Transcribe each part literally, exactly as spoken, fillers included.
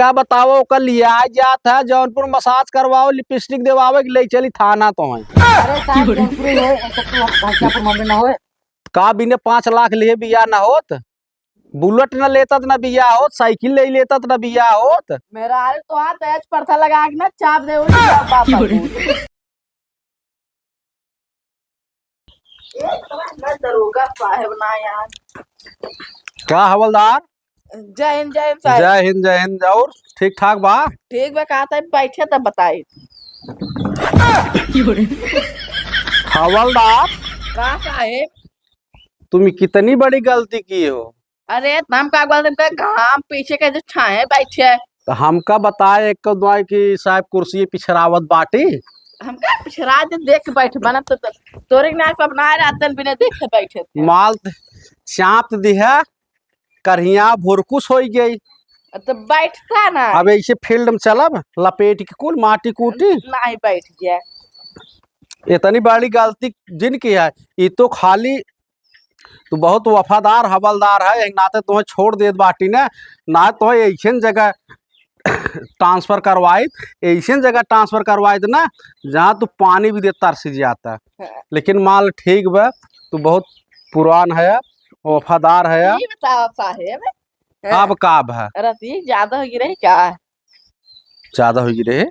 का बताओ, ओकर लिया जात है, जौनपुर मसाज करवाओ, लिपस्टिक देवावे के ले चली थाना तो है। अरे साहब, जौनपुर ही होए, ऐसे तो हम घनश्यामपुर मामले ना होए। का बिने पाँच लाख लिए बिया ना होत? बुलेट न लेतत, न बिया होत, साइकिल ले लेतत, न बिया होत। मेहरारू तो हाथ दहेज प्रथा लगा के ना चाप दे, उड़ी बाप बाप। एक तो है दरोगा साहेब ना यार। का हवलदार? जय हिंद, जय हिंद साहेब। जय हिंद, जय हिंद। और ठीक ठाक बा? ठीक बा, का तब बैठे तब बताई। हवलदार। का साहेब? तुम कितनी बड़ी गलती की हो। अरे, हम का बोलते हैं, घाम पीछे के जो छाए बैठे। तो हमका बताए एक दुआई कि साहब कुर्सी पिछरावत बाटी। हमका पिछरा दे, देख के बैठ बना तो, तो तोरे के ना सब ना रहतन बिना देखे बैठे थे। माल त-, चाप दिहा, करिया भुरकुस होई गई। तो बैठता ना। अब ऐसे फील्ड में चलब, लपेट के कुल माटी कूटी। नहीं बैठ गया। इतनी बड़ी गलती जिन की है, ये तो खाली तू बहुत वफादार हवलदार है, एक नाते तुम्हें छोड़ देत बाटी ना, ना तो ऐसन जगह ट्रांसफर करवाइत, ऐसन जगह ट्रांसफर करवाइत ना, जहाँ तू पानी भी दे तरस जाता। हाँ। लेकिन माल ठीक बा, तू बहुत पुरान है, वफादार है। ये बताओ साहेब, हाँ। अब का अब है? रतिया ज्यादा हो गई रही का? ज्यादा हो गई रही?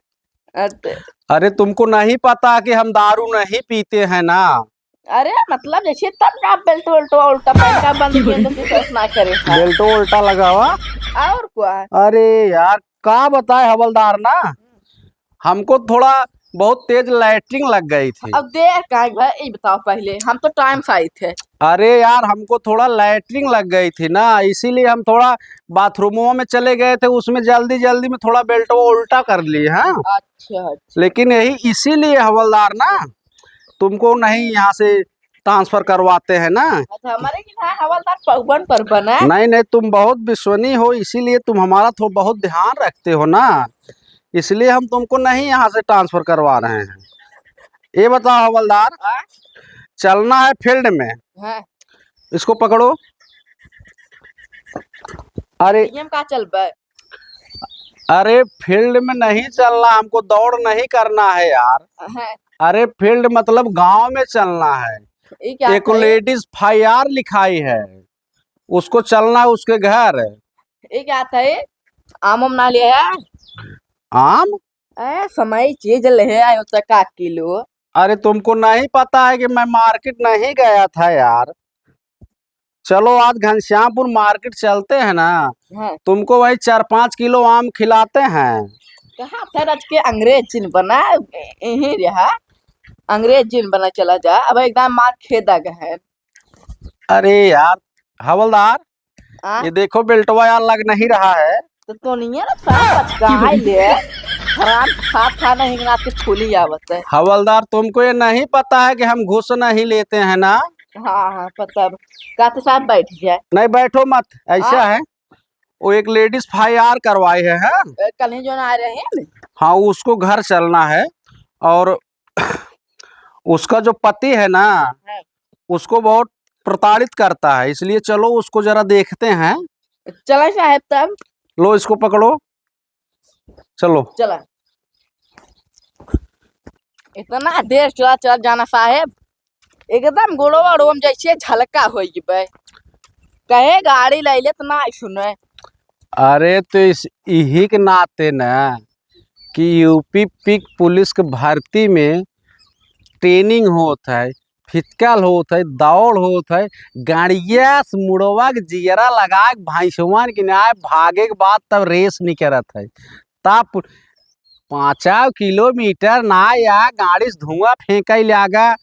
अत- अरे, तुमको नहीं पता कि हम दारू नहीं पीते हैं ना? अरे, मतलब, जैसे तब ना बेल्टो उल्टो उल्टा पहन का बंद किए तो कुछ ना करे था। बेल्टो उल्टा लगा हुआ। और क्या? अरे यार, का बताए हवलदार ना, हमको थोड़ा बहुत तेज लैट्रिन लग गई थी। अब देर काहे भाई, ये बताओ पहले, हम तो टाइम से आए थे। अरे यार, हमको थोड़ा लैट्रिन लग गई थी ना, इसीलिए हम थोड़ा बाथरूमों में चले गए थे, उसमें जल्दी जल्दी में थोड़ा बेल्टो उल्टा कर लिए हैं। अच्छा, अच्छा। लेकिन यही इसीलिए हवलदार ना, तुमको नहीं यहाँ से ट्रांसफर करवाते हैं ना। अच्छा, हमारे के यहाँ हवलदार पगबन पर बना। नहीं, नहीं, तुम बहुत विश्वसनीय हो, इसीलिए तुम हमारा थो-, बहुत ध्यान रखते हो ना, इसलिए हम तुमको नहीं यहाँ से ट्रांसफर करवा रहे हैं। ये बताओ हवलदार, हाँ? चलना है फील्ड में। हाँ। इसको पकड़ो। अरे, ये हम का चलबे? अरे, फील्ड में नहीं चलना, हमको दौड़ नहीं करना है यार। हैं। अरे, फील्ड मतलब गांव में चलना है। ये क्या एक था ये? लेडीज फायर लिखाई है, उसको चलना है उसके घर। ये क्या था ये? आम वाम ना लिया है? आम? ए, समय चीज ले आयो तो का किलो? अरे, तुमको नहीं पता है कि मैं मार्केट नहीं गया था यार। चलो, आज घनश्यामपुर मार्केट चलते हैं ना, हाँ। तुमको वही चार पाँच किलो आम खिलाते हैं। कहाँ था रच के अंग्रेज जिन बना, यहीं रहा, अंग्रेज जिन बना चला जा, अब एकदम मार खेदा गए हैं। अरे यार, हवलदार, आ? ये देखो, बेल्टवा यार लग नहीं रहा है। तो, तो नहीं है ना, सारा पचकाए ले। हराम खा, खा नहीं, ना के फूली आवत है। हवलदार, तुमको ये नहीं पता है कि हम घूस नहीं लेते हैं ना? हाँ, हाँ, पता है। का तो साहब बैठ जाए। नहीं, बैठो मत, ऐसा हाँ? है, वो एक लेडीज फायर करवाए हैं, हैं? ए, कल ही जो ना आ रहे हैं ना? हाँ, उसको घर चलना है, और उसका जो पति है ना, हाँ। उसको बहुत प्रताड़ित करता है, इसलिए चलो उसको जरा देखते हैं। चला साहेब तब। लो, इसको पकड़ो, चलो। चला। इतना देर चला, चला जाना साहेब, एकदम गोड़वा ओड़वा में जैसे झलका हो गई। कहे गाड़ी ले ले तो ना सुने। अरे, तो इस, इही के नाते ना कि यूपी पिक पुलिस के भर्ती में ट्रेनिंग होत है, फिजिकल होत है, दौड़ होत है, गाड़िया से मुड़वा के जियरा लगा के भैंसवन के न्याय भागे के बाद तब रेस निकरत है। तब पु-, पाँचव किलोमीटर ना या गाड़ी से धुआं फेंके लागा।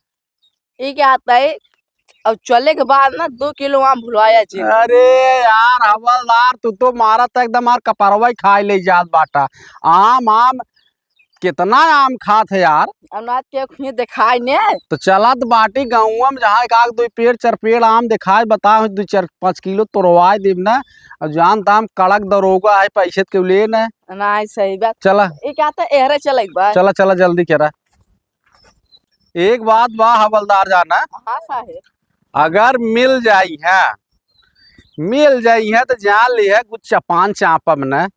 ई क्या आता है? अब चले के बाद ना दो किलो आम भुलवाया जी। अरे यार हवलदार, तू तो मारा था एकदम, मार कपरवा ही खाए ले जात बाटा। आम, आम, कितना आम खात है यार। अनाज के खुए दिखाई ने। तो चलत बाटी गाँव में, जहाँ एक आध दो पेड़, चार पेड़ आम दिखाए, बताओ, दो, चार, पाँच किलो तोड़वाए देब ना। अब जान दाम कड़क दरोगा है, पैसे के लिए ना। नहीं, सही बात। चला। ये क्या था, एहरे चले एक बार। चला, चला, जल्दी करा। एक बात बा हवलदार जाना, हाँ साहेब। अगर मिल जाई है, मिल जाई है तो जान ली है कुछ चपान चापम न,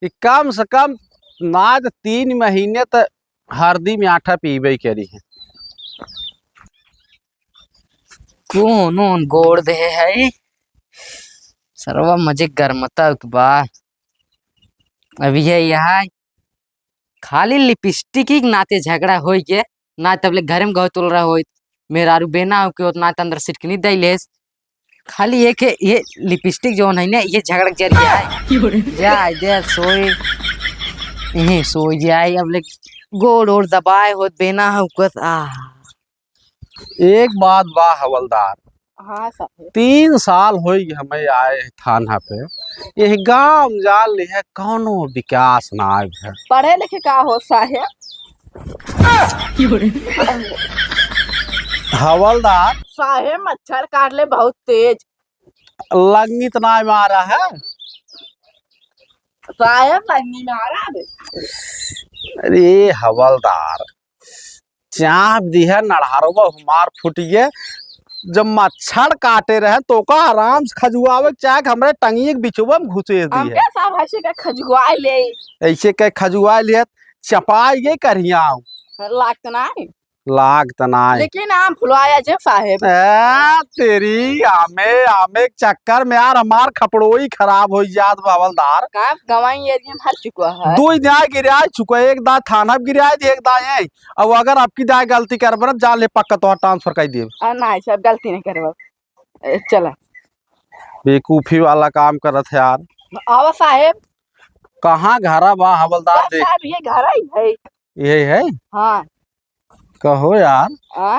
कि कम से कम ना त तीन महीने त हरदी में आटा पीबे करी है। कौन उन गोड़ दे है? सरवा मजे गरमता उत बा। अब ये यहाँ खाली लिपस्टिक ही के नाते झगड़ा होई के, ना तब ले घरे में गौ तोल रहा होई, मेहरारू बेना हो के होत, ना त अंदर सिटकनी दई लेस। खाली एक है, ये लिपस्टिक जौन है ना, ये झगड़ा के जरिया है। जा, दे, सोई, यहीं सोई जाए। अब ले गोड़ ओड़ दबाए होत, बेना हो कस, आह। एक बात बा हवलदार, हाँ साहेब। तीन साल होई हमें आए थाना पे, यह गांव जान लिहे कौनो विकास ना आए है। पढ़े लिखे का हो साहेब? हवलदार। साहेब मच्छर काट ले बहुत तेज। लंगित ना मारा है। साहेब लंगी मारा है। अरे हवलदार, चाप दिहे नड़हरवा हमार फुटिए। जब मच्छर काटे रहे तो का आराम से खजुआवे के चाहे कि हमरे टंगिए के बिचवा में घुसे दिहे। हमके सब हंसी के खजुआए ले। ऐसे के खजुआए लिहे, चपाई गए करियाव। लागत नाही। लागत नाही। लेकिन आम फुलवाया जे साहेब। ए, तेरी आमे, आमे के चक्कर में यार हमार खपड़ोई खराब हो जात बा हवलदार। का गवाई एरिया में हर चुका है। दो ही दाएं गिराए चुका, एक दाएं थाना पे गिराए दे, एक दाएं यहीं। अब अगर आपकी दाएं गलती करबे ना, जान ले पक्का तोहार ट्रांसफर कर देब। आ, नहीं, सब गलती नहीं करबो। ए, चला। बेवकूफी वाला काम करत है यार। आवा साहेब। कहाँ घरा बा हवलदार बस दे? साहेब, ये घर ही है। यही है? हाँ। कहो यार। आ?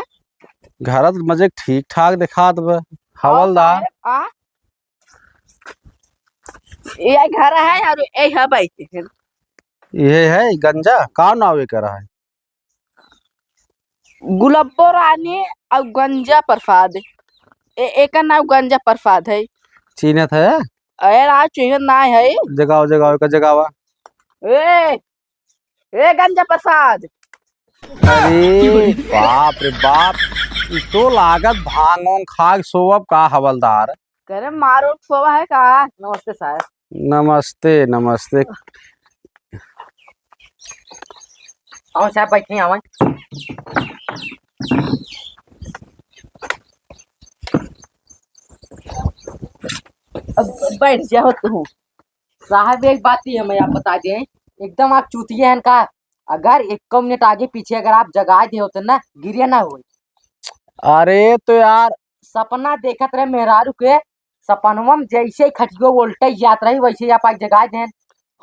घर त मजे ठीक ठाक दिखात बा। हाँ हवलदार। साहेब, आ? ये घर है और ये है भाई। ये है गंजा? का नाव एकर है? गुलब्बो रानी और गंजा प्रसाद। ए, एकर नाव गंजा प्रसाद है। चिन्हत है? अरे राव, चिन्हत ना है। जगावा, जगावा, एकर जगावा। ए, ए गंजा प्रसाद। अरे बाप रे बाप, ई तो लागत भांग ओंग खा के सोवब का हवलदार? करे मारो सोवा है का? नमस्ते साहेब। नमस्ते, नमस्ते। आओ साहेब, बैठी, आओ। अब बैठ जाओ तू। साहेब, एक बात ही हमें आप बता दें, एकदम आप चूतिया हैं का? अगर एक मिनट आगे पीछे अगर आप जगाए दे होते ना, गिरे ना होई। अरे तो यार। सपना देखत रहे मेहरारू के, सपनवा में जैसे ही खटियो उल्टे जात रही, वैसे ही आप आज जगाए दें।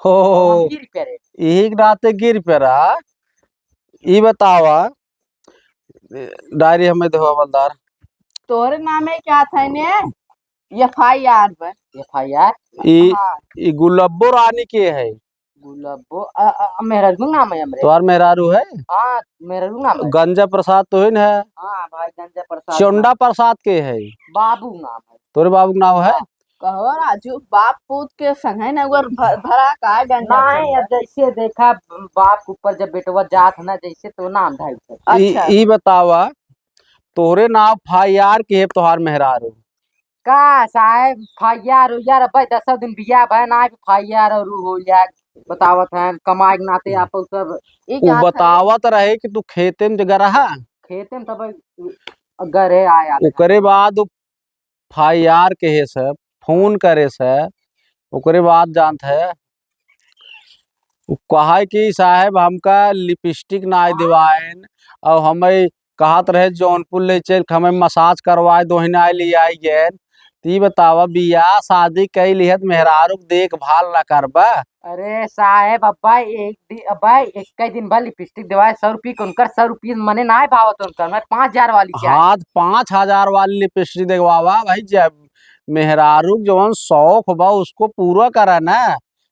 हो, हम गिर पड़े। यही के नाते गिर पड़ा। ई बतावा, डायरी हमें देहो हवलदार। तोहरे नामे क्या था ने? एफ आई आर बा। F I R? ई, हाँ। ई गुलब्बो रानी के है? गुलब्बो, अ, अ, मेहरारू नाम है हमरे। तोहार मेहरारू है? हाँ, मेहरारू नाम है। गंजा प्रसाद तो है ना? हाँ भाई, गंजा प्रसाद चोंडा नाम। प्रसाद के है? बाबू नाम है। तोरे बाबू के नाम है? हाँ। कहो राजू, बाप पूत के संग है ना, अगर भ-, भरा का गंजा नहीं, चंदा? अब जैसे देखा, बाप के ऊपर जब बेटवा जात है ना, जैसे तो नाम धाई है। ई, अच्छा। ई बतावा, तोहरे नाव एफ आई आर के है तोहार मेहरारू? का साहेब, एफ आई आर उयार, अबे दसों दिन बियाह भय ना, एफ आई आर और हो जाए, बतावत है, कमाए के नाते आप सब। ई उ का है? बतावत रहे कि तू खेते में जगह रहा। खेते में तब गरे आया। ओकरे बाद उ एफ आई आर कहे से, फोन करे से, ओकरे बाद जानत है, उ कहा कि साहेब हमका लिपस्टिक नाय देवाएन, और हमें कहत रहे जौनपुर ले चल के हमें मसाज करवाए दो ही नाय ले आई गए। ती बतावा बियाह शादी कई लिहत मेहरारू के देखभाल न करबा? अरे साहेब, अब्बा एक दिन, अब्बा एक ही दिन भर लिपस्टिक देवाए, सौ रुपये के उनकर सौ रुपये मने नाय भावत उनकर, मैं पाँच हजार वाली चाहिए। हाँ, तो पाँच हजार वाली लिपस्टिक देवावा भाई, जब मेहरारू के जवन शौक बा उसको पूरा करा ना।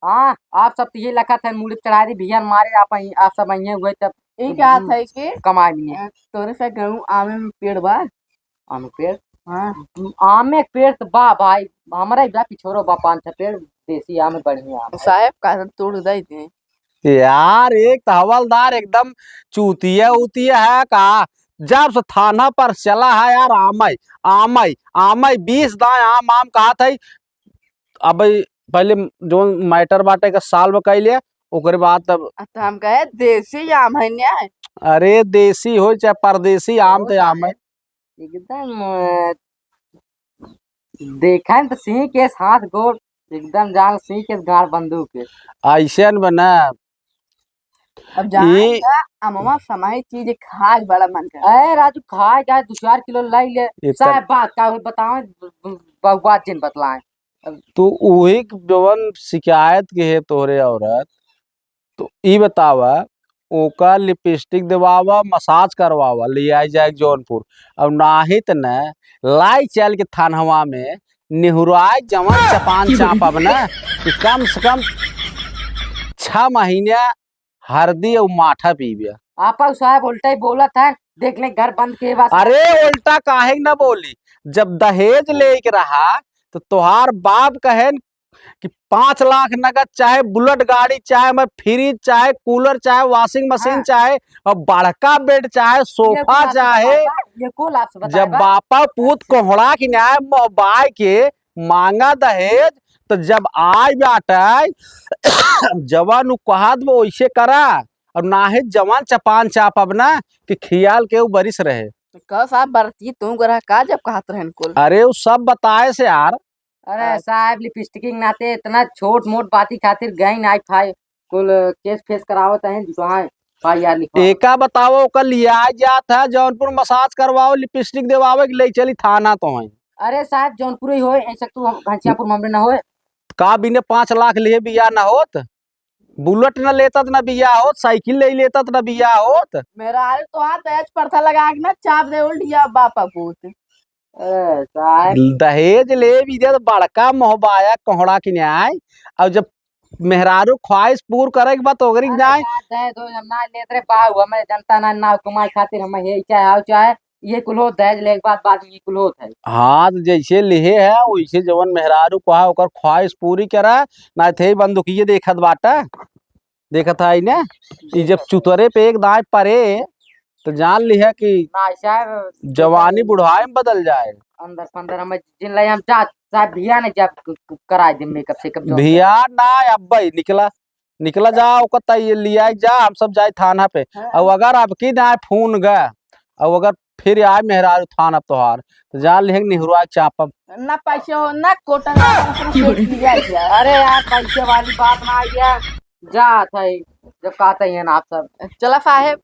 हाँ, आप सब तो ये लखत है, मूड़ी पे चढ़ा दी, बिहान मारे आप आई, आप सब आइए हुए तब ई क्या था कि कमाए भी नहीं। अ, तोरे से कहूँ आमे में पेड़ बा? आमे पेड़? हाँ। आमे के पेड़ तो बा भाई, हमरा ही बा पिछोरो बा पाँच छह पेड़, देसी आमे बढ़िया आम है। साहेब का तोड़ दे दे। यार, एक तो हवलदार एकदम चूतिया उतिया है का, जब से थाना पर चला है यार, आमई, आमई, आमई, बीस दाएं आम, आम कहत है। अब पहले जौन matter बाटे का solve कइ ले, ओकरे बाद तब। आ, तो हम कहे देसी आम है न्याय। अरे देसी हो चाहे परदेसी आम, ओ तो आम है। साहेब, एकदम, अ, देखा न तो सिंह के हाथ गोड़, एकदम जान सिंह के गाड़ बंदूक के। ऐसे न बना। अब जाए ई का, अमवा समय चीज खाए के बड़ा मन करे। ए राजू, खाए का दो चार किलो लाई ले। इतना साहेब, बात का बताओ, ब-, ब-, ब-, बात जिन बतलाए। अब तू उही जवन शिकायत के है तोहरे औरत, तो ई बतावा, ओका lipstick देवावा, massage करवावा, ले आई जाए जौनपुर। अब नाही त न लाई चल के थानवा में निहुराए जवन चपान चापब न, कि कम से कम छह महीने हरदी अउ माठा पीबे। आपा साहेब उल्टा ही बोलत है, देख ले घर बंद के बस। अरे उल्टा काहे न बोली, जब दहेज लेके रहा तो तोहार बाप कहे कि पाँच लाख नगद, चाहे bullet गाड़ी, चाहे मैं fridge, चाहे cooler, चाहे washing machine, हाँ। चाहे और बड़का bed, चाहे ये सोफा, कुल आपसे चाहे बताए बा, ये कुल आपसे बताए जब बा। बापा पूत कोहड़ा के न्याय मोबाई के मांगा दहेज, तो जब आय बाटे, जवन उ कहत बा वैसे करा, और नाहीं जवन चपान चापब ना कि खियाल के उ बरिस रहे। तो कहो साहब, बरती तू गरह का जब कहत रहन कुल? अरे, उ सब बताए से यार। अरे अच्छा। साहब, lipstick के नाते इतना छोट मोट बाती खातिर गई नाई फाई, कुल केस फेस करावत हैं, जुटवाएं, फाई यार लिखवाओ। एका बताओ, ओकर लिया जात है जौनपुर massage करवाओ, lipstick देवावे के ले चली थाना तो है। अरे साहब, जौनपुर ही होए, ऐसे तू हम घनश्यामपुर में हमरे ना होए। का बिने पाँच लाख लिए बिया ना होत? Bullet न लेता त न बिया होत, साइकिल ले लेता त न बिया होत। मेहरारू तो हाथ दहेज प्रथा लगा के ना चाप दे उल्टिया बापा पूत। ए, साहब। दहेज ले भी दे त बड़का मोहबाया कोहड़ा के न्याय। और जब मेहरारू ख्वाहिश पूर करे के बाद ओकरी के अरे न्याय। यार, दहेज हो, हम ना लेत रे बाबू, हमें जनता ना, ना कमाई खातिर हमें हे चाहे आओ चाहे, ये कुल होत, दहेज लेके बाद, बाद में ये कुल होत है। हाँ, तो जैसे लिहे है, वैसे जवन मेहरारू को है, ओकर ख्वाहिश पूरी करा, ना थे बंदूकिये देखत बाटा, देखत है ने, ई जब चुतरे पे एक दाएं परे, तो जान लिहे कि ना, साहब, जवानी बुढ़ाए में बदल जाए। अंदर पंदर हमें जिन ले हम जा, साहब, भिया ने जब क-, क-, कराए दे makeup सेकअप जो भिया ना, अब भाई निकला, निकला जा, ओकर तै ये लिया जा, हम सब जाए थाना पे। हाँ। और अगर अब की ना फोन गए, और अगर फिर आए मेहरारू थाना तोहार, तो जान लिहे निहुरा चापब। ना पैसे हो, ना कोटा, ना कुछ लिया जा। अरे यार, पैसे वाली बात ना आ गया, जा था, जब कहते हैं ना आप सब। चला साहेब।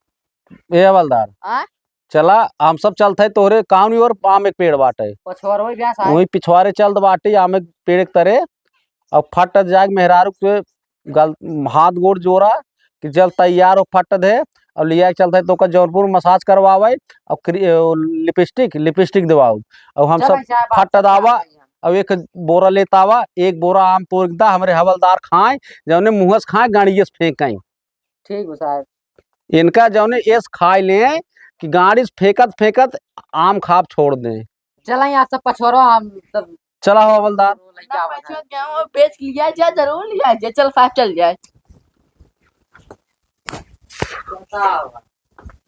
ए हवलदार, आ? चला, हम सब चलत है तोहरे काउनी ओर आम एक पेड़ बाटे। पछवारवे ब्यास आए। वही पिछवारे चलत बाटे, आम एक पेड़ के तरे। अब फट जाके मेहरारू के गल-, हाथ गोड़ जोड़ा कि जल तैयार हो फट दे। और लिया के चलत है तो ओकर जौनपुर massage करवावे और क्री-, ओ, lipstick, lipstick दिवाओ। और हम चल सब भैया, बात फट सब दावा। और एक बोरा लेता आवा, एक बोरा आम तोड़ के दा, हमरे हवलदार खाए, जौने मुँह से खाए, गाड़िए से फेंकाई। ठीक बा साहब। इनका जौने एस खाए ले कि गाड़ी से फेंकत फेंकत आम खाब छोड़ दें। चला यहाँ सब पछोरो, हम सब चला हो हवलदार। ना पैसा गेहूं बेच लिया जा, जरूर लिया जा, चल साहब चल जाए। बताओ,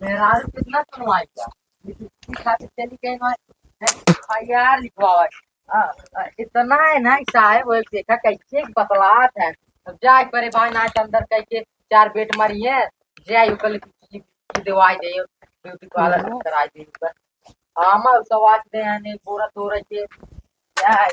मेहरारू कितना कमाई का? इसी खातिर चली गई ना, एफ आई आर लिखवावे। आ, आ, इतना है ना, साहेब, वो देखा कैसे बतलात है। अब जाए परे भाई, ना तो अंदर कह के चार बेट मारी है, जाए ओकर लिपस्टिक दवाई दे, ब्यूटी पार्लर से कराई दे ओकर। आमा तो वाच दे हैं, ने बोरा तोड़ के, क्या है?